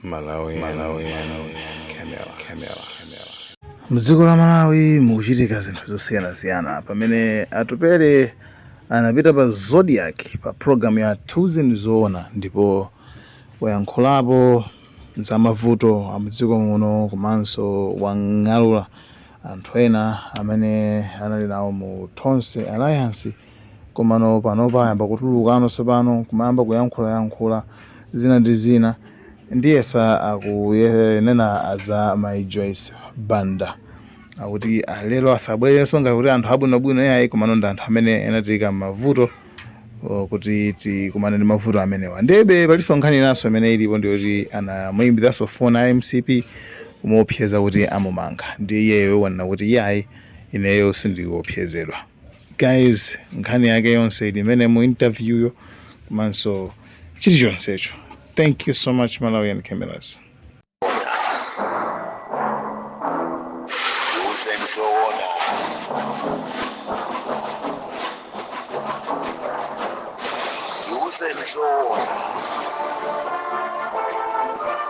Malawi, Malawi, Camera, Camera, Camera. Mdziko la Malawi mukuchitika zinthu zosiyanasiyana pamene Atupele anapita pa Zodiak pa program ya Tiuzeni Zoona ndipo wayankhulapo za mavuto a mdziko muno komanso wang'alula anthu ena amene anali nawo mu Tonse Alliance. Komano panopa ayamba kutulukano tsopano kumayamba kuyankhulayankhula zina ndi zina ndiyesa akunena za Mai Joyce Banda akuti lero asabwerenso ngati kuti anthu abwinobwino yayi, komano ndi anthu amene anatiika m'mavuto kuti tikumane ndi mavuto amenewa. Ndebe palinso nkhani inanso imene ilipo ndiyoti anamuyimbiranso foni a MCP kumuopseza kuti amumanga, ndi iyeyo wanena kuti yayi, ineyo sindikuopsezedwa. Guys, nkhani yake yonse ili imene mu interview yo komanso chilichonsecho. Thank you so much, Malawian Cameras. Tiuzeni zoona. Tiuzeni zoona.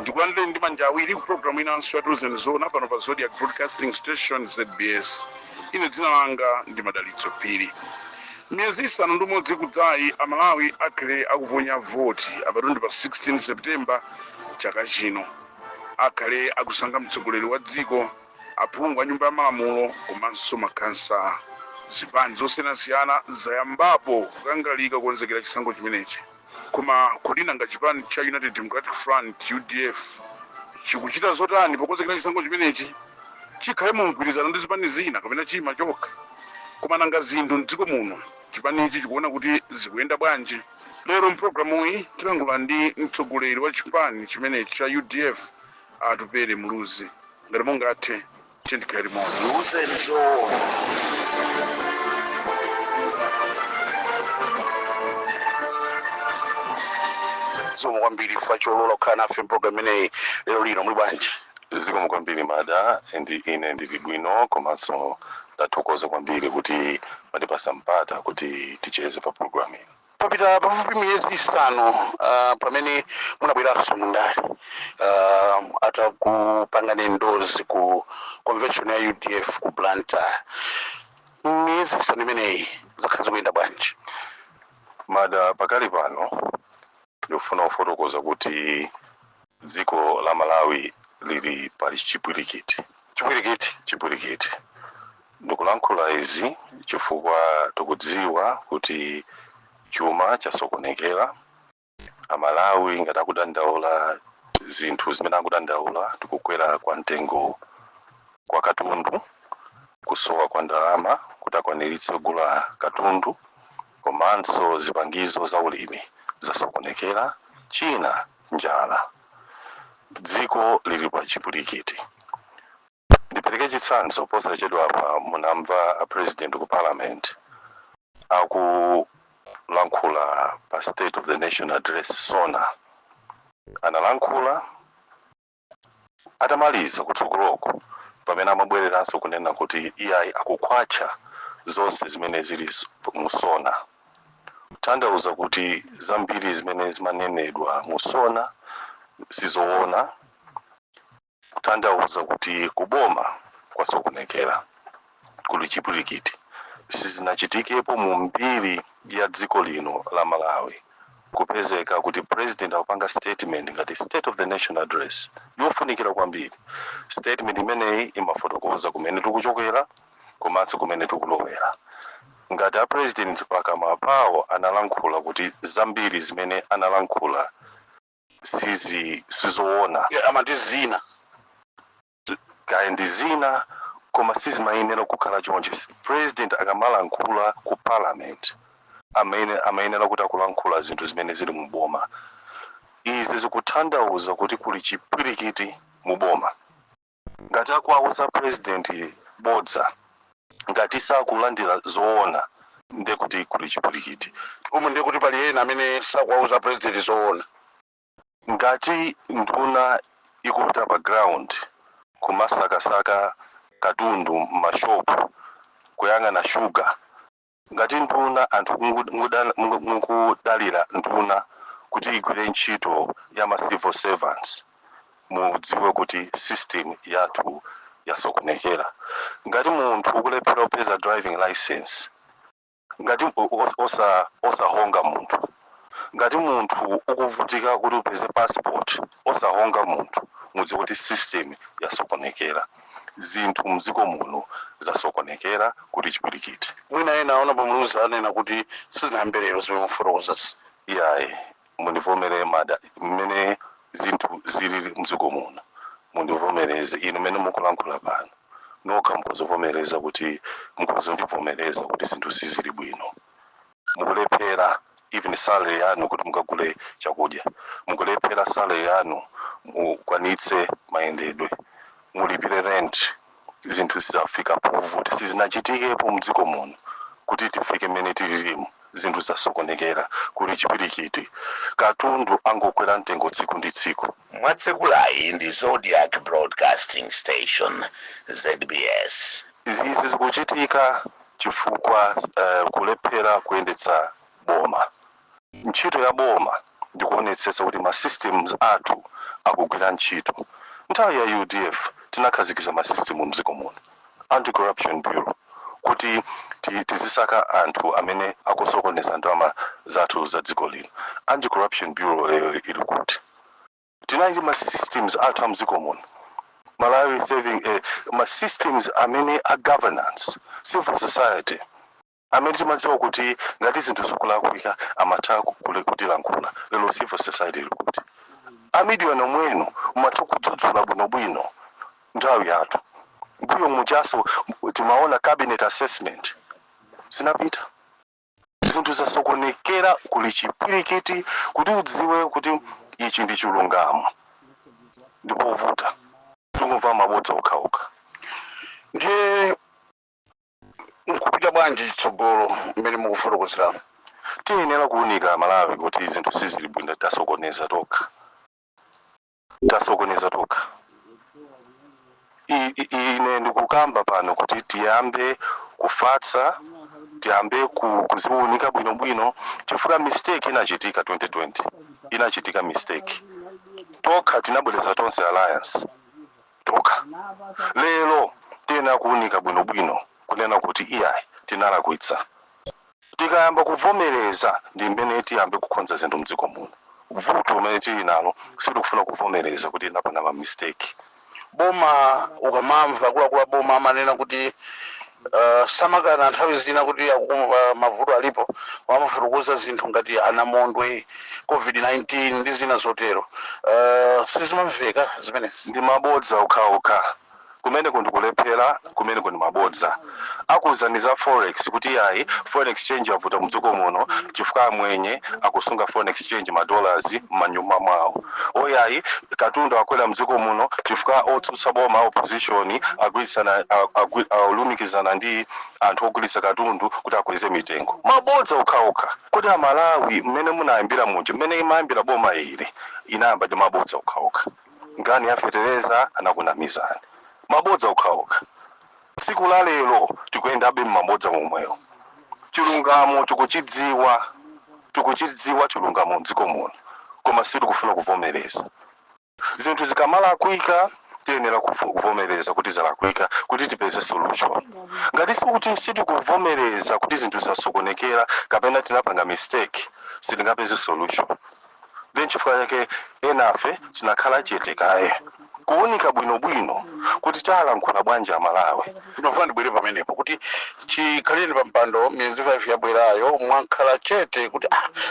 Ndikulandireni ndi manja awiri ku programu inanso ya Tiuzeni Zoona pano pa Zodiak Broadcasting Station, ZBS. Ine dzina langa ndi Madalitso Phiri. Miyezi 6 ikudzayi Amalawi akhale akuponya voti, apatu ndi pa 16 September chaka chino. Akhale akusankha mtsogoleri wa dziko, aphungu a nyumba ya malamulo komanso makhansala. Zipani zosiyanasiyana zayambapo kukangalika kukonzekera chisankho chimenechi. Koma kodi nanga chipani cha United Democratic Front, UDF, chikuchita zotani pokonzekera chisankho chimenechi? Chikhale mu mgwirizano ndi zipani zina kapena chima chokha? Koma nanga zinthu mdziko muno chipanichi chikuona kuti zikuyenda bwanji? Lero mpulogalamuyi tilankhula ndi mtsogoleri wa chipani chimenechi cha UDF, Atupele Muluzi. Ngati mungathe, tiyeni tikhale limodzi. Tiuzeni zoona. Zikomo kwambiri chifukwa cholola kukhala nafe mpulogalamu imeneyi lero lino. Muli bwanji? Zikomo kwambiri, Mada. Ndi ine ndili bwino, komanso ndathokoza kwambiri kuti mwandipasa mpata kuti ticheze pa program ino. Papita pafupi miyezi 5 pamene munabweranso mundale atakupangani endorse ku convention ya UDF ku Blantyre. Miyezi 5 imeneyi zakhala zikuyenda bwanji? Mada, pakali pano ndikufuna kufotokoza kuti dziko la Malawi lili pali chipwirikiti. Chipwirikiti? Chipwirikiti. Ndikulankhula izi chifukwa tikudziwa kuti chuma chasokonekera. Amalawi ngati akudandaula, zinthu zimene akudandaula ndikukwera kwa mtengo kwa katundu, kusowa kwa ndalama kuti akwaniritse kugula katundu, komanso zipangizo za ulimi zasokonekera, china njala. Dziko lili pa chipwirikiti. Ndipereke chitsanzo, posachedwa apa munamva a president ku parliament akulankhula pa State of the Nation Address, SONA. Analankhula, atamaliza kutsogoloko pamene amabwereranso kunena kuti iyayi, akukhwacha zonse zimene zili mu SONA, kutanthauza kuti zambiri zimene zimanenedwa mu SONA sizoona, kutanthauza kuti kuboma kwasokonekera, kuli chipwirikiti. Sizinachitikepo mu mbiri ya dziko lino la Malawi kupezeka kuti president akupanga statement ngati State of the Nation Address yofunikira kwambiri. Statement imeneyi imafotokoza kumene tikuchokera komanso kumene tikulowera. Ngati a president pakamwa pawo analankhula kuti zambiri zimene analankhula sizoona, Yeah, amati zina. Kaya ndi zina, koma sizimayenera kukhala chonchi. President akamalankhula ku parliament amene amayenera kuti akulankhula zinthu zimene zili mu boma. Izi zikutanthauza kuti kuli chipwirikiti mu boma. Ngati akuwauza president bodza, ngati sakulandira zoona, ndiye kuti kuli chipwirikiti. Umu ndiye kuti pali ena amene sakuwauza president zoona. Ngati nduna ikupita pa ground kumasakasaka katundu m'mashopu, kuyang'ana shuga, ngati nduna, anthu mukudalira nduna kuti igwire ntchito ya ma civil servants. Mudziwe kuti system yathu yasokonekera. Ngati munthu ukulephera kupeza driving license, ngati osahonga munthu, ngati munthu ukuvutika kuti upeze passport osahonga munthu, mudziwe kuti system yasokonekera. Zinthu mdziko muno zasokonekera kuti chipwirikiti. Mwina ena aona Muluzi anena kuti sizinayambe lero zimene mufotokozazi. Iyayi, mundivomere mada, mmene zinthu zilili mdziko muno, mundivomereze inu mmene mukulankhula pano nokha, mukuzivomereza kuti, mukuzondivomereza kuti zinthu sizili bwino. Mukulephera even salary yanu kuti mukagule chakudya, mukulephera salary yanu mukwanitse mayendedwe, mulipire rent. Zinthu zafika povuta, sizinachitikepo mdziko muno kuti tifike mmene tililimu. Zinthu zasokonekera, kuli chipwirikiti, katundu angokwera mtengo tsiku ndi tsiku. Mwatsekulayi ndi Zodiac Broadcasting Station, ZBS. Izi zikuchitika chifukwa kulephera kuyendetsa boma. Ntchito ya boma ndikuonetsetsa kuti ma systems athu akugwira ntchito. Nthawi ya UDF tinakhazikitsa ma system mdziko muno, Anti-Corruption Bureau, kuti tizisaka anthu amene akusokoneza ndalama zathu za dziko lino. Anti-Corruption Bureau lero ili kuti? Tinali ma systems athu a mdziko muno, Malawi Saving, ma systems amene a governance, civil society, amene timadziwa kuti ngati zinthu zikulakwika amatha kutilankhula. Lero civil society ili kuti? A media nomweno mumatha kudzudzula bwinobwino. Nthawi yathu mbuyo muchaso timaona cabinet assessment zinapita. Zinthu zasokonekera, kuli chipwirikiti. Kuti udziwe kuti ichi ndi chilungamo ndipovuta, tikumva mabodza okhaokha. Ndiye nkupita bwanji chitsogolo mmene mukufotokozeramo? Tiyenera kuwunika Malawi kuti zinthu sizili bwino, tasokoneza tokha, tasokoneza tokha. Ine ndikukamba pano kuti tiyambe kufatsa, tiyambe kuziwunika bwinobwino, chifukwa mistake inachitika 2020, inachitika mistake tokha, tinabwereza Tonse Alliance tokha. Lero tiyenera kuwunika bwinobwino, kunena kuti iyayi, tinalakwitsa. Tikayamba kuvomereza ndi mmene tiyambe kukonza zinthu mdziko muno. Vuto limene tili nalo, sitikufuna kuvomereza kuti tinapanga ma mistake. Boma, ukamamva akuluakulu a boma amanena kuti samakana nthawi zina kuti mavuto alipo, amafotokoza zinthu ngati anamondwe, COVID-19 ndi zina zotero. Sizimamveka zimenezi. Ndi mabodza okhaokha. Kumeneko ndikulephera, kumeneko ndi mabodza. Akuwuzani za forex kuti yayi, foreign exchange yavuta mdziko muno chifukwa amwenye akusunga foreign exchange, ma dollars, m'manyumba mwawo. Oyayi, katundu akwera mdziko muno chifukwa otsutsa boma, opposition, agwirizana, alumikizana ndi anthu ogulitsa katundu kuti akweze mitengo. Mabodza okhaokha. Kuti Amalawi, mmene munayambira muja, mmene imayambira boma ili, inayamba ndi mabodza okhaokha. Nkhani ya fetereza anakunamizani, mabodza okhaokha. Tsiku la lero tikuyendabe mmabodza momwewo. Chilungamo tikuchidziwa, tikuchidziwa chilungamo mdziko muno, koma sitikufuna kuvomereza. Zinthu zikamalakwika tiyenera kuvomereza kuti zalakwika kuti tipeze solution. Ngati sikuti sitikuvomereza kuti zinthu zasokonekera kapena tinapanga mistake, sitingapeze solution. Then chifukwa chake enafe tinakhala chete kaye kuwunika bwinobwino kuti talankhula bwanji Amalawi. Ndinofuna ndibwere pamenepo kuti chikhalireni pa mpando miyezi 5 yabwerayo, mwakhala chete kuti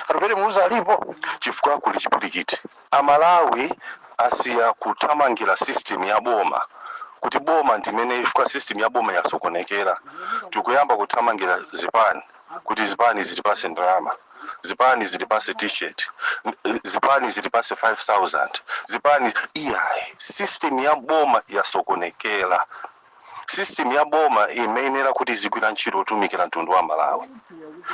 Atupele Muluzi alipo. Chifukwa kuli chipwirikiti. Amalawi asiya kuthamangira system ya boma kuti boma ndimene, chifukwa system ya boma yasokonekera, tikuyamba kuthamangira zipani kuti zipani zitipase ndalama, zipani zitipase T-shirt, zipani zitipase 5000, zipani. Iyayi, system ya boma yasokonekera. System ya boma imayenera kuti izigwira ntchito otumikira mtundu wa Malawi.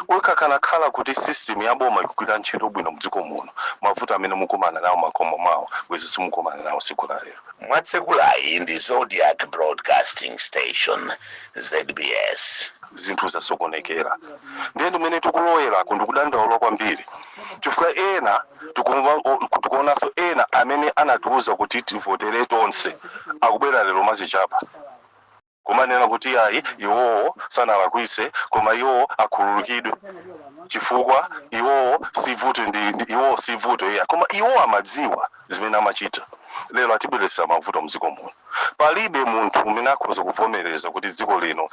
Ukakanakhala kuti system ya boma ikugwira ntchito bwino mdziko muno, mavuto amene mukumana nawo makomo mwawo bwezi simukumana nawo tsiku la lero. Mwatsekulayi ndi Zodiac Broadcasting Station, ZBS. Zinthu zasokonekera. Ndiye ndimene tikulowera ndikudandaula kwambiri chifukwa ena Tikuonanso ena amene anatiuza kuti tivotere tonse akubwera lero mazichapa kumanena kuti ayi, iwowo sanalakwitse, koma iwowo akhululukidwe chifukwa iwowo sivuto iwowo sivuto iya. Koma iwowo amadziwa zimene amachita. Lero atibweretsa mavuto mdziko muno. Palibe munthu umene akhoza kuvomereza kuti dziko lino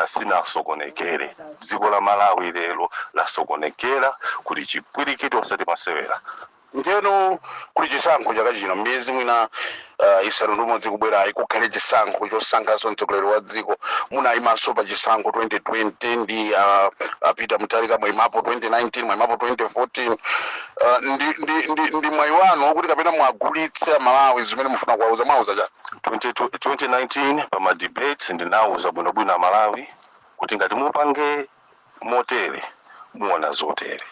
sinasokonekere. Dziko la Malawi lero lasokonekera, kuti chipwirikiti osati masewera. Ndiyeno kuli chisankho chaka chino, miyezi mwina 6 kubwerayi kukhale chisankho chosankhanso mtsogoleri wa dziko. Munayimanso pa chisankho 2020 ndi Peter Mutharika, mwayimapo 2019, mwayimapo 2014. Ndi mwayi wanu wokuti kapena mwagulitse Amalawi zimene mufuna kuwauza. Mwauza chani? 20 2019 pa ma debates ndinawuza bwinobwino Amalawi kuti ngati mupange motere, muona zotere.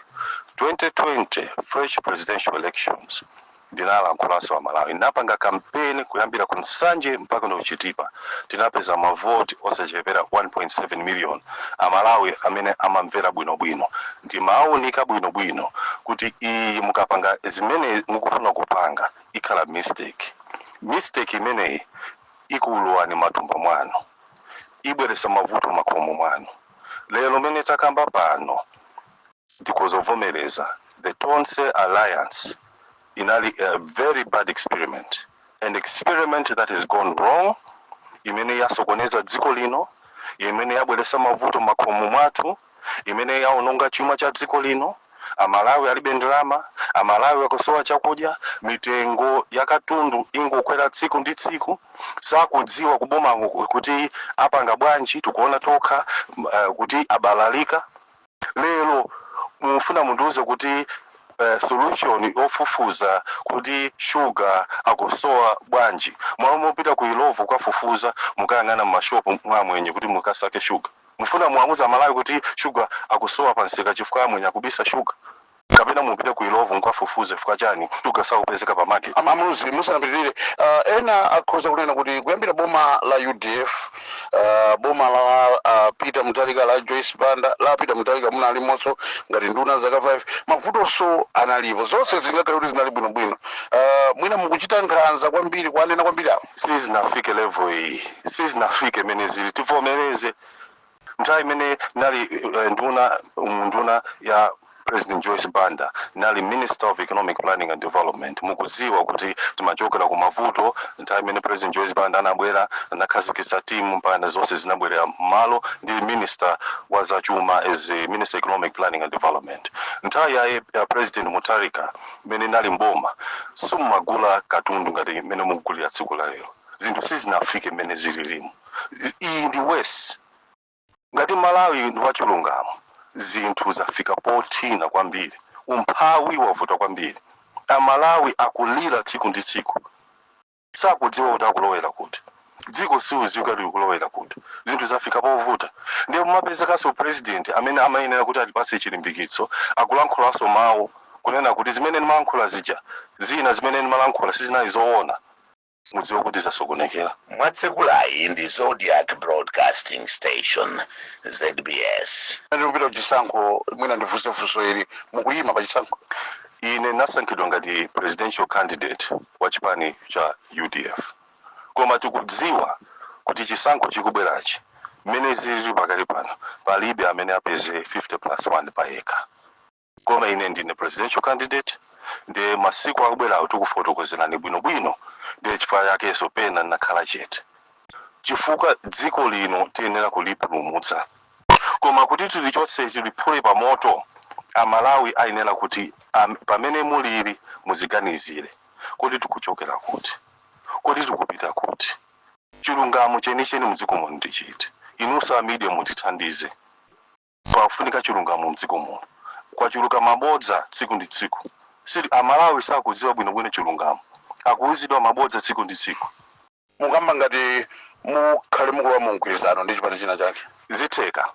2020 fresh presidential elections, ndinalankhulanso Amalawi. Ndinapanga kampeni kuyambira ku Nsanje mpaka ku Chitipa. Tinapeza mavoti osachepera 1.7 million. Amalawi amene amamvera bwinobwino, ndimawunika bwinobwino kuti iyi mukapanga zimene mukufuna kupanga ikhala mistake. Mistake imeneyi ikuulowani matumba mwanu, ibweresa mavuto makhomo mwanu. Lero mene takamba pano, ndikuzovomereza, the Tonse Alliance inali a very bad experiment, an experiment that has gone wrong, imene yasokoneza dziko lino, imene yabweresa mavuto makhomo mwathu, imene yaononga chuma cha dziko lino. Amalawi alibe ndalama, Amalawi akusowa chakudya, mitengo ya katundu ingokwera tsiku ndi tsiku. Sakudziwa kuboma kuti apanga bwanji. Tikuona tokha kuti abalalika. Lero mufuna mundiuze kuti solution yofufuza kuti shuga akusowa bwanji, mwalo mopita ku Illovo kukafufuza, mukayang'ana mmashopu mwamwenye kuti mukasake shuga? Mufuna muwauza Malawi kuti shuga akusowa pansika chifukwa amwenye akubisa shuga, kapena mupite ku Illovo mukafufuze chifukwa chani shuga sakupezeka pa market? Amuluzi, musanapitirire, ena akhoza kunena kuti kuyambira boma la UDF, boma la Peter Mutharika, la Joyce Banda, la Peter Mutharika munalimonso ngati nduna zaka 5, mavutonso analipo. Zonse zingakhale kuti zinali bwinobwino. Mwina mukuchita nkhanza kwambiri, kwanena kwambiri apo. Sizinafike level iyi, sizinafike mene zili. Tivomereze, nthawi imene nali nduna, nduna ya President Joyce Banda, nali Minister of Economic Planning and Development. Mukudziwa kuti timachokera ku mavuto. Nthawi imene President Joyce Banda anabwera, anakhazikitsa timu mpaka zonse zinabwerera mmalo. Ndili minister wa zachuma, as a Minister Economic Planning and Development. Nthawi ya President Mutharika, imene nali mboma, simmagula katundu ngati mmene mukugulira tsiku la lero. Zinthu sizinafike mmene zililimu. Iyi ndi worse. Ngati Malawi ndi wachilungamo, zinthu zafika pothina kwambiri, umphawi wavuta kwambiri, Amalawi akulira tsiku ndi tsiku, sakudziwa kuti akulowera kuti, dziko siuziwika likulowera kuti. Zinthu zafika povuta. Ndiye mumapezekanso president amene amayenera kuti atipatse chilimbikitso akulankhulanso mawu kunena kuti zimene ndimalankhula zija, zina zimene ndimalankhula sizinali zoona. Mudziwe kuti zasokonekera. Mwatsekulayi ndi Zodiac Broadcasting Station, ZBS. Ndikupita kuchisankho, mwina ndifunse funso ili: mukuyima pa chisankho? Ine nasankhidwa ngati presidential candidate wa chipani cha UDF, koma tikudziwa kuti chisankho chikubwerachi, mmene zilili pakali pano, palibe amene apeze 50 plus 1 payekha. Koma ine ndine presidential candidate. Ndiye masiku akubwerawo tikufotokozerani bwinobwino. Ndiye chifukwa chakenso pena ndinakhala chete, chifukwa dziko lino tiyenera kulipulumutsa. Koma kuti tilichotse, tiliphule pa moto, Amalawi ayenera kuti pamene mulili muziganizire kuti tikuchokera kuti, kuti tikupita kuti, chilungamo chenicheni mdziko muno ndi chiti. Inunso a media mutithandize. Pafunika chilungamo mdziko muno. Kwachuluka mabodza tsiku ndi tsiku. Sili Amalawi sakudziwa bwinobwino chilungamo, akuwuzidwa mabodza tsiku ndi tsiku. Mukamba ngati mukhale mukulowa mu mgwirizano ndi chipani china chake? Zitheka,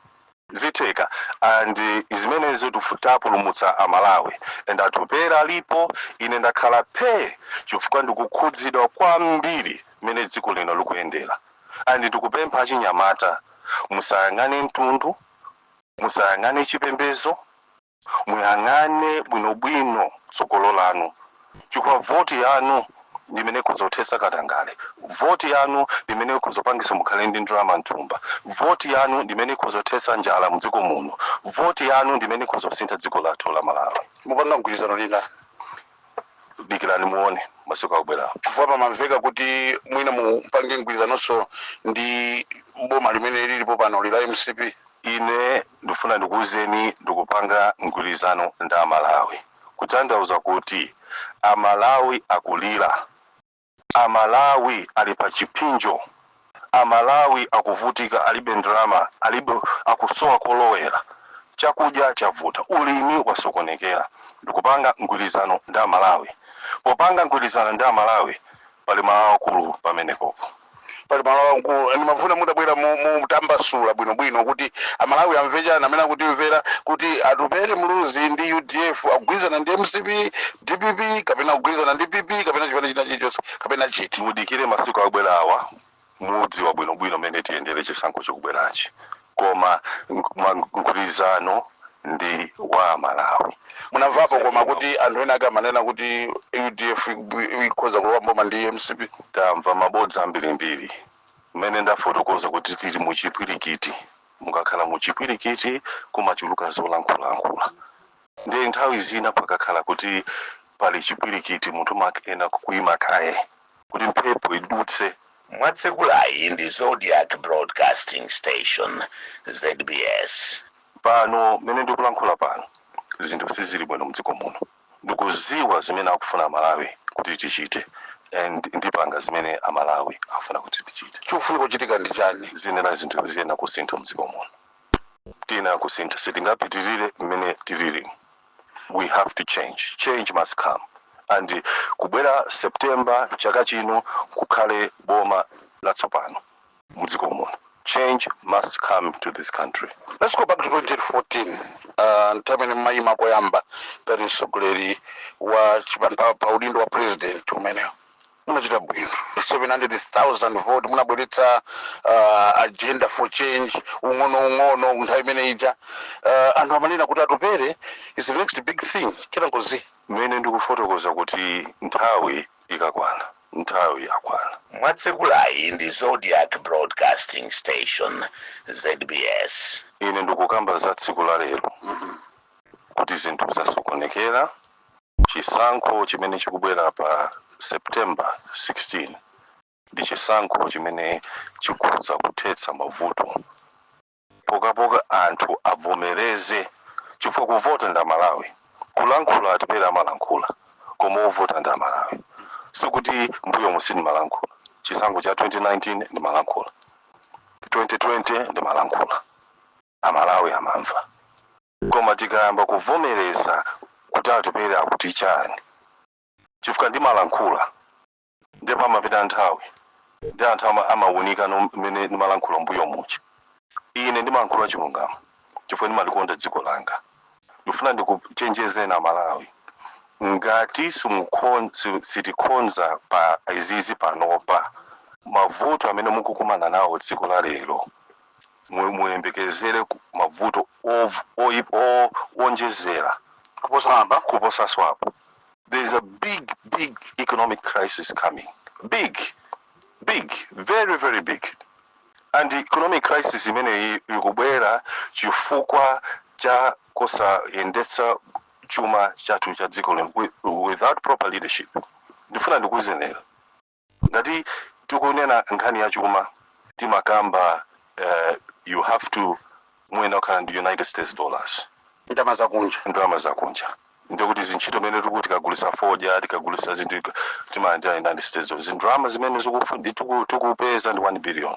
zitheka. And zimenezo tapulumutsa Amalawi. And Atupera alipo, ine ndakhala phe chifukwa ndikukhudzidwa kwambiri mmene dziko lino likuyendera. And ndikupempha achinyamata, musayang'ane mtundu, musayang'ane chipembedzo. Muyang'ane bwinobwino tsogolo lanu, chifukwa voti yanu ndimene ikhoza katangale, voti yanu ndimene ikhoza mukhale ndi ndalama mthumba, voti yanu ndimene ikhoza kuthetsa njala mdziko muno, voti yanu ndimene ikhoza kusintha dziko lathu la Malawi. Mupanga mgwirizano lina? Dikirani muone masiku akubwerawo. Chifukwa pamamveka kuti mwina mupange mgwirizanonso ndi boma limene lilipo pano lila MCP. Ine ndifuna ndikuwuzeni, ndikupanga mgwirizano ndi Amalawi, kutanthauza kuti Amalawi akulira, Amalawi ali pa chipinjo, Amalawi akuvutika, alibe ndalama, alibe, akusowa kolowera, chakudya chavuta, ulimi wasokonekera. Ndikupanga mgwirizano ndi Amalawi. Popanga mgwirizano ndi Amalawi, pali malo akulu pamenepopo. Pali malo akulu. Ndimafuna mutabwera mutambasula bwinobwino kuti Amalawi amve chani amene akutimvera, kuti Atupere Muluzi ndi UDF akugwirizana ndi MCP, DPP, kapena kugwirizana ndi PP, kapena chipani china chilichonse, kapena chiti? Mudikire masiku akubwera awa, mudziwa bwinobwino mmene tiyendere chisankho chikubwerachi. Koma mgwirizano ndi wa Malawi. Munamvapo koma kuti anthu ena ake amanena kuti UDF ikhoza kulowa mboma ndi MCP? Tamva mabodza ambirimbiri. Mmene ndafotokoza kuti tili muchipwirikiti, mukakhala muchipwirikiti kumachuluka zolankhulalankhula. Ndiye nthawi zina pakakhala kuti pali chipwirikiti, munthu ena kuima kaye kuti mphepo idutse. Mwatsekulayi ndi Zodiac Broadcasting Station, ZBS. Pano mmene ndikulankhula pano, zinthu sizili bwino mdziko muno. Ndikuziwa zimene akufuna Amalawi kuti tichite, and ndipanga zimene Amalawi akufuna kuti tichite. Chikufunika kuchitika ndi chani? Ziyenera, zinthu ziyenera kusintha mdziko muno. Tiyenera kusintha, sitingapitirire mmene tilili. We have to change. Change must come, and kubwera September chaka chino kukhale boma latsopano mdziko muno. Change must come to this country. Let's go back to 2014, nthawi imene mmayima koyamba ngati mtsogoleri wa pa udindo wa president umenewo. Munachita bwino, 700,000 vote. Munabweretsa agenda for change ung'ono ung'ono. Nthawi imene ija anthu amanena kuti Atupere is the next big thing. Kenangozi Mmene ndikufotokoza kuti nthawi ikakwana, nthawi yakwana. Mwatsekulayi ndi Zodiac Broadcasting Station, ZBS. Ine ndikukamba za tsiku la lero kuti zinthu zasokonekera. Chisankho chimene chikubwera pa September 16 ndi chisankho chimene chikudza kuthetsa mavuto, pokapoka anthu avomereze, chifukwa kuvota ndi Amalawi. Kulankhula, Atupere amalankhula, koma ovota ndi Amalawi. Sikuti mbuyo musindimalankhula. Chisankho cha 2019 ndimalankhula, 2020 ndimalankhula, Amalawi amamva. Koma tikayamba kuvomereza kuti Atupere akuti chani, chifukwa ndimalankhula, ndipo amapita nthawi ndi anthu amawunika mmene ndimalankhula mbuyo muja. Ine ndimalankhula chilungamo chifukwa ndimalikonda dziko langa. Ndifuna ndikuchenjezeni Amalawi, ngati sitikonza pa izizi panopa, mavuto amene mukukumana nawo dziko la lero, muyembekezere mavuto owonjezera kuposa apa. Kuposa swapo. There is a big, big economic crisis coming. Big, big, very, very big. And the economic crisis imene ikubwera chifukwa cha kusayendetsa chuma chathu cha dziko lino without proper leadership. Ndifuna ndikuzenera, ngati tikunena nkhani ya chuma, timakamba you have to, mwena kukhala ndi United States dollars. Ndalama zakunja. Ndalama zakunja. Ndikuti zintchito mene tikuti tikagulisa fodya, tikagulisa zinthu, timalandira United States dollars. Ndalama zimene tikupeza ndi 1 billion.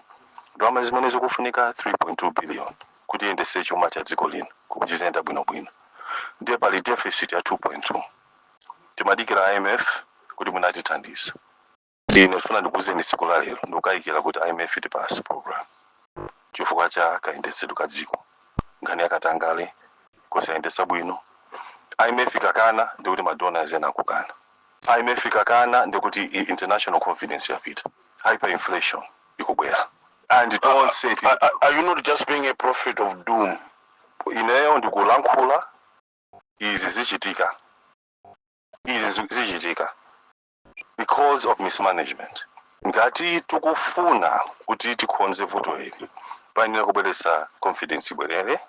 Ndalama zimene zikufunika 3.2 billion kuti iyendese chuma cha dziko lino kuti chiziyenda bwinobwino. Ndiye pali deficit ya 2.2. Timadikira IMF kuti munatithandiza. Ine ndifuna ndikuwuzeni, tsiku la lero ndikukayikira kuti IMF itipasa program chifukwa cha kayendetsedwe ka dziko, nkhani yakatangale, kusayendetsa bwino. IMF ikakana, ndikuti madonors ena akukana. IMF ikakana, ndikuti international confidence yapita, hyperinflation ikubwera and tonse Are you not just being a prophet of doom? Ineyo ndikulankhula. Izi zichitika, izi zichitika because of mismanagement. Ngati tikufuna kuti tikonze vuto ili, payenera kubweretsa confidence, ibwerere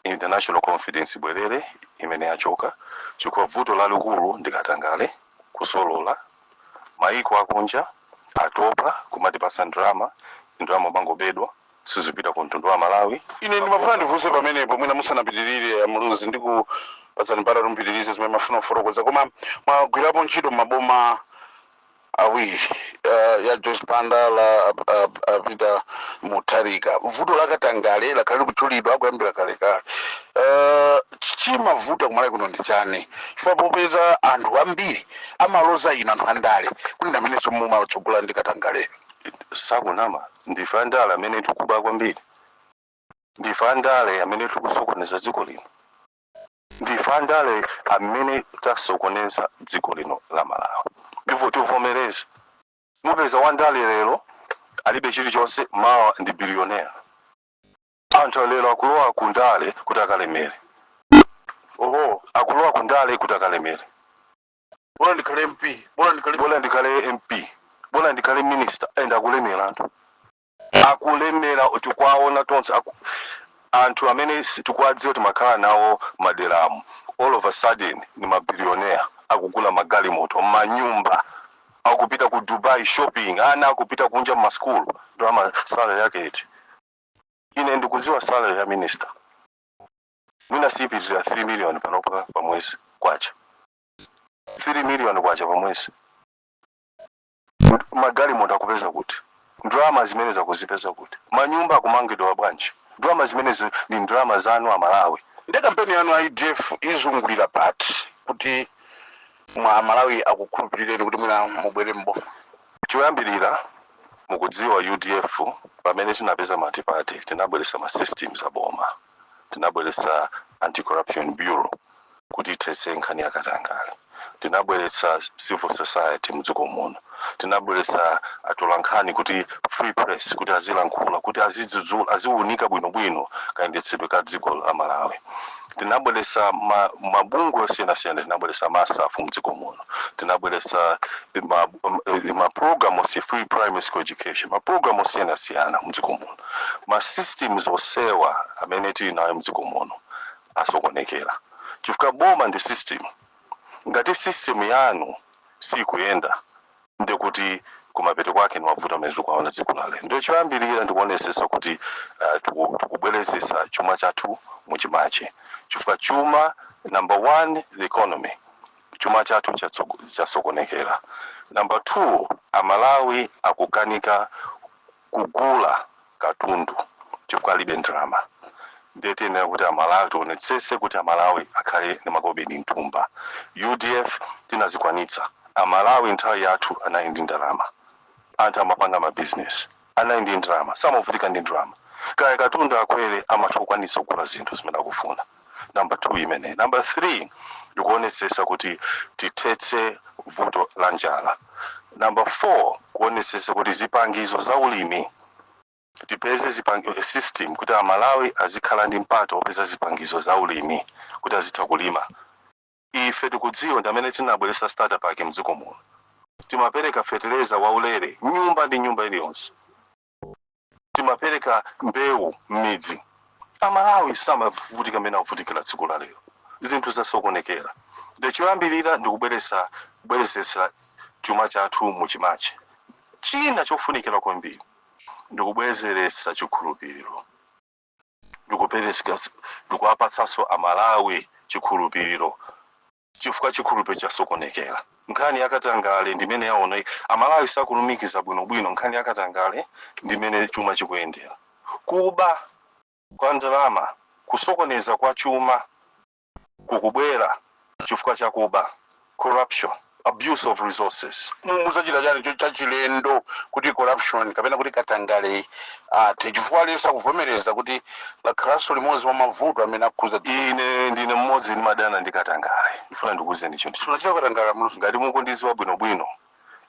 international confidence, ibwerere imene yachoka, chifukwa vuto lalikulu ndikatangale, kusolola. Maiko akunja atopa kumatipasa ndalama, ndalama mangobedwa, sizipita ku mtundu wa Malawi. Ine ndimafuna ndifunse pamenepo, mwina musanapitirire, Muluzi, ndikupatsani mpata tumpitirize zimene mafuna kufotokoza, koma mwagwirapo ntchito maboma awiri, ya Joyce Banda, la Peter Mutharika. Vuto la katangale lakhale likutchulidwa kuyambira kalekale. Chimavuta kumalawi kuno ndi chani? Chifukwa popeza anthu ambiri amaloza inu anthu andale kuti ndi amenenso mumatsogola ndi katangale. Sakunama, ndife andale amene tikuba kwambiri, ndife andale amene tikusokoneza dziko lino, ndife andale amene tasokoneza dziko lino la Malawi. Ndipo tivomereze, mupeza wandale lero alibe chilichonse, mawa ndi billionaire. Anthu lero akulowa kundale kuti akalemere. Oho. Akulowa kundale kuti akalemere. Bola ndikhale MP, bola ndikhale Bola ndikhale MP, bola ndikhale minister, and akulemera. Anthu akulemera, tikwaona tonse. Anthu amene tikuwadziwa, timakhala nawo maderamu, all of a sudden ni mabillionaire, akugula magalimoto, manyumba, akupita ku Dubai shopping, ana akupita kunja mmaskulu. Ndo ama salary yake iti? Ine ndikudziwa salary ya minister mwina siyipitirira 3 million panopa pa mwezi kwacha, 3 million kwacha pa mwezi. Magalimoto akupeza kuti? Ndalama zimene zakuzipeza kuti? Manyumba akumangidwa bwanji? Ndalama zimene ndi ndalama zanu Amalawi. Ndi kampeni yanu ya UDF izungulira pati kuti mwa Malawi akukhulupirireni kuti mwina mubwere mboma? Choyambirira, mukudziwa UDF pamene tinapeza multiparty, tinabweretsa ma systems aboma, tinabweretsa Anti-Corruption Bureau kuti ithetse nkhani yakatangale, tinabweretsa civil society mdziko muno, tinabweretsa atolankhani kuti free press, kuti azilankhula, kuti azidzudzula, aziwunika bwinobwino kayendetsedwe ka dziko la Malawi. Tinabweretsa mabungwe osiyanasiyana, tinabweretsa MASAF mdziko muno, tinabweretsa ma program osi free primary school education, ma program osiyanasiyana mdziko muno. Ma systems osewa amene tili nayo mdziko muno asokonekera chifukwa boma ndi system. Ngati system yanu sikuyenda, ndikuti kumapeto kwake ni mavuto amene tikuwaona dziko la lero. Ndiyo choyambirira, ndikuonesesa kuti tikubwerezesa chuma chathu muchimache, chifukwa chuma, number one, the economy, chuma chathu chasokonekera. Number two, Amalawi akukanika kugula katundu chifukwa alibe ndalama. Ndiye tiyenera kuti Amalawi tionetsese kuti Amalawi akhale ndi makobidi mthumba. UDF tinazikwanitsa. Amalawi nthawi yathu anali ndi ndalama, anthu amapanga mabizinesi, anali ndi ndalama, samavutika ndi ndalama. Kaya katundu akwere, amatha kukwanitsa kugula zinthu zimene akufuna. Number two imene. Number three, ndikuonesesa kuti tithetse vuto la njala. Number four, kuonesesa kuti zipangizo za ulimi tipeze system kuti Amalawi azikhala ndi mpata wopeza zipangizo za ulimi kuti azitha kulima. Ife tikudziwa ndi amene tinabweretsa starter pack mdziko muno, timapereka fetereza waulere nyumba ndi nyumba iliyonse, timapereka mbewu m'midzi. Amalawi samavutika amene akuvutikira tsiku la lero. Zinthu zasokonekera. Ndichoyambirira ndikubweretsa kubwerezesa chuma chathu muchimache. China chofunikira kwambiri ndikubwezeretsa chikhulupiriro, ndikupereka, ndikuwapatsanso Amalawi chikhulupiriro, chifukwa chikhulupiriro chasokonekera. Nkhani yakatangale ndimene yaona Amalawi sakulumikiza bwinobwino. Nkhani yakatangale ndimene chuma chikuyendera, kuba kwa ndalama, kusokoneza kwa chuma kukubwera chifukwa chakuba, corruption, abuse of resources. Muzachita chani chachilendo kuti corruption kapena kuti katangale athe? Chifukwa alesa kuvomereza kuti lakhalanso limodzi mwa mavuto amene akhuza. Ine ndine mmodzi ndimadana ndi katangale. Ndifuna ndikuwuzeni chinthu. Tunachita katangale muno? Ngati mukundiziwa bwinobwino,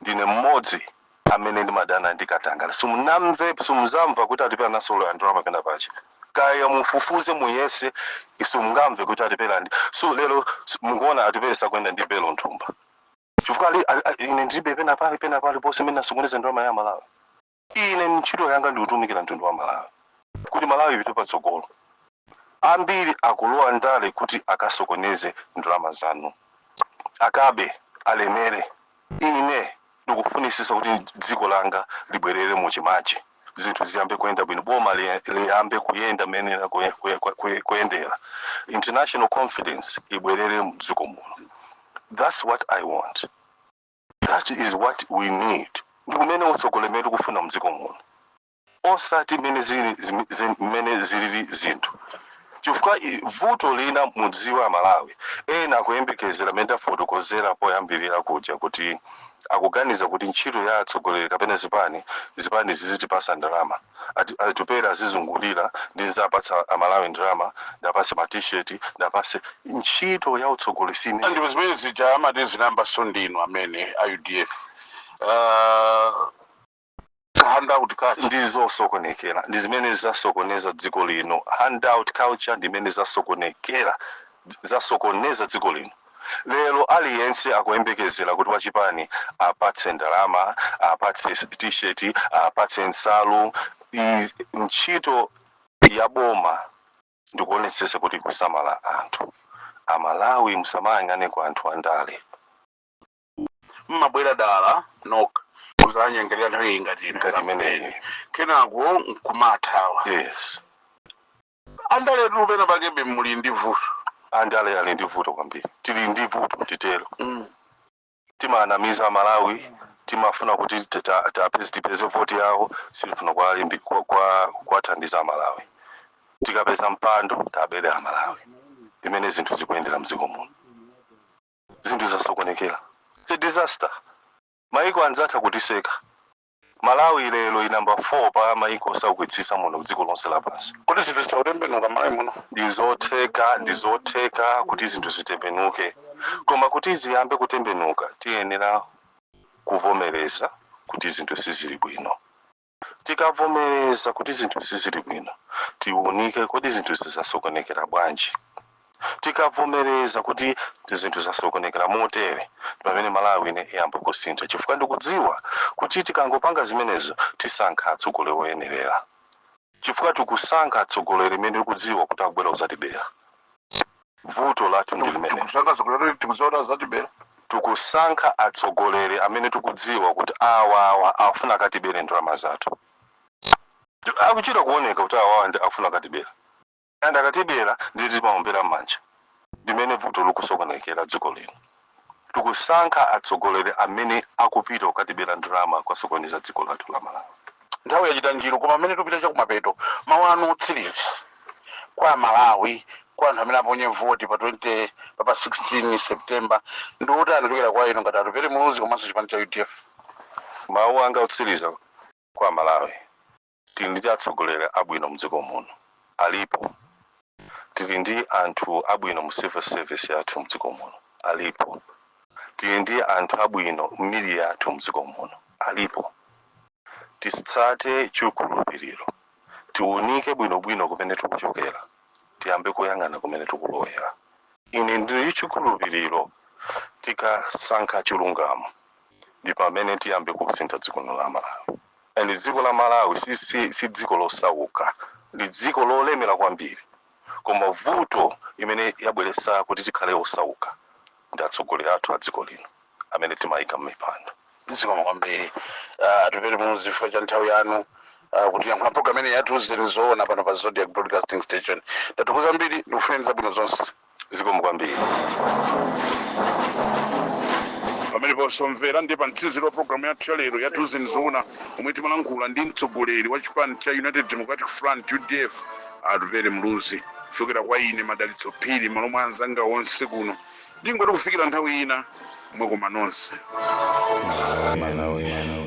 ndine mmodzi amene ndimadana ndi katangale. Simunamve, simuzamva kuti atipera nasolo ya ndalama pena pacha. Kaya mufufuze, muyese, simungamve kuti Atupele andi. So lero mukuona Atupele sakuyenda ndi belo nthumba chifukwa ine ndilibe pena pali ponse mene nasokoneza ndalama ya Malawi. Ine ntchito yanga ndikutumikira mtundu wa Malawi kuti Malawi ipite patsogolo. Ambiri akulowa ndale kuti akasokoneze ndalama zanu, akabe, alemere. Ine ndikufunisisa kuti dziko langa libwerere muchimache, zinthu ziyambe kuyenda bwino, boma liyambe kuyenda mmene kuyendera, international confidence ibwerere mdziko muno. That's what I want, that is what we need. Ndi kumene utsogoleri mmene tikufuna mdziko muno, osati mmene zili mmene zilili zinthu, chifukwa vuto lina mudziwa, Malawi ena akuyembekezera mmene tafotokozera poyambirira kuja kuti akuganiza kuti ntchito ya atsogoleri kapena zipani zizitipasa ndalama. Atupele azizungulira ndi nzapatsa Amalawi ndalama, ndapase ma T-shirt, ndapase. Ntchito ya utsogoleri si imene. Ndipo zimene zija amati zinayambaso ndinu amene a UDF, handout culture. Ndizosokonekera, ndi zimene zasokoneza dziko lino. Handout culture ndi imene zasokonekera, zasokoneza dziko lino. Lero aliyense akuyembekezera kuti wachipani apatse ndalama, apatse T-shirt, apatse nsalu. Ntchito ya boma ndikuonetsetsa kuti kusamala anthu. Amalawi, musamayang'ane kwa anthu andale. Mmabwera dala nokha kuzanyengerera nthawi ngati ino? Ngati imeneyi. Kenako nkumathawa. Yes. Andaletu pena pakebe muli ndi vuto. Andale ali ndi vuto kwambiri, tili ndi vuto titero. Timanamiza Malawi, timafuna kuti tipeze voti yawo, sitifuna kuwathandiza Amalawi. Tikapeza mpando, tabere Amalawi. Imene zinthu zikuyendera mdziko muno, zinthu zasokonekera. It's a disaster. Maiko anzatha kutiseka. Malawi lero i number 4 pa maiko osaukitsitsa muno dziko lonse lapansi. Kuti zinthu zitakutembenuka Malawi muno? Ndizotheka, ndizotheka kuti zinthu zitembenuke, koma kuti ziyambe kutembenuka tiyenera kuvomereza kuti zinthu sizili bwino. Tikavomereza kuti zinthu sizili bwino, tiunike kodi zinthu zizasokonekera bwanji. Tikavomereza kuti zinthu zasokonekera motere, pamene Malawi ine iyamba kusintha, chifukwa ndikudziwa kuti tikangopanga zimenezo tisankha atsogoleri oyenerera, chifukwa tikusankha atsogoleri imene tikudziwa kuti akubwera kuzatibera. Vuto lathu ndi limene. Tikusankha atsogoleri tikuziona zatibera? Tikusankha atsogoleri amene tikudziwa kuti awawa afuna akatibere ndalama zathu. Akuchita kuoneka kuti awawa ndi afuna akatibera, and akatibera ndi timaombera m'manja. Ndimene vuto likusokonekera dziko lino. Tikusankha atsogoleri amene akupita kukatibera ndalama, kwasokoneza dziko lathu la Malawi. Nthawi yachita njiru, koma amene tupita chakumapeto, mawu anu otsiriza kwa Malawi, kwa anthu amene aponye voti pa 20 pa 16 September, ndi otani kuchokera kwa inu ngati Atupele Muluzi komanso chipani cha UDF? Mawu anga otsiriza kwa Malawi: tili ndi atsogoleri abwino mdziko muno, alipo. Tili ndi anthu abwino mu civil service yathu mdziko muno, alipo. Tili ndi anthu abwino m'media yathu mdziko muno, alipo. Tisitsate chikhulupiriro, tiunike bwinobwino kumene tikuchokera, tiyambe kuyang'ana kumene tikulowera. Ine ndili chikhulupiriro, tikasankha chilungamo ndi pamene tiyambe kusintha dziko lino la Malawi. And dziko la Malawi si dziko losauka, ndi dziko lolemera kwambiri, koma vuto imene yabweretsa kuti tikhale osauka ndi atsogoleri athu a dziko lino amene timayika m'mipando. Zikomo kwambiri, Atupele Muluzi, chifukwa cha nthawi yanu kuti yankhula program imene ya Tiuzeni Zoona pano pa Zodiak Broadcasting Station. Ndathokoza mbiri, ndikufuneni zabwino zonse. Zikomo kwambiri. Pameneponso mvera, ndi pa mtsiriziro wa programu yathu ya lero ya Tiuzeni Zoona, omwe timalankhula ndi mtsogoleri wa chipani cha United Democratic Front, UDF, Atupele Muluzi. Kuchokera kwa ine Madalitso Phiri, malo mwa anzanga onse kuno, ndingoti kufikira nthawi ina, mwakoma nonse. Malawi.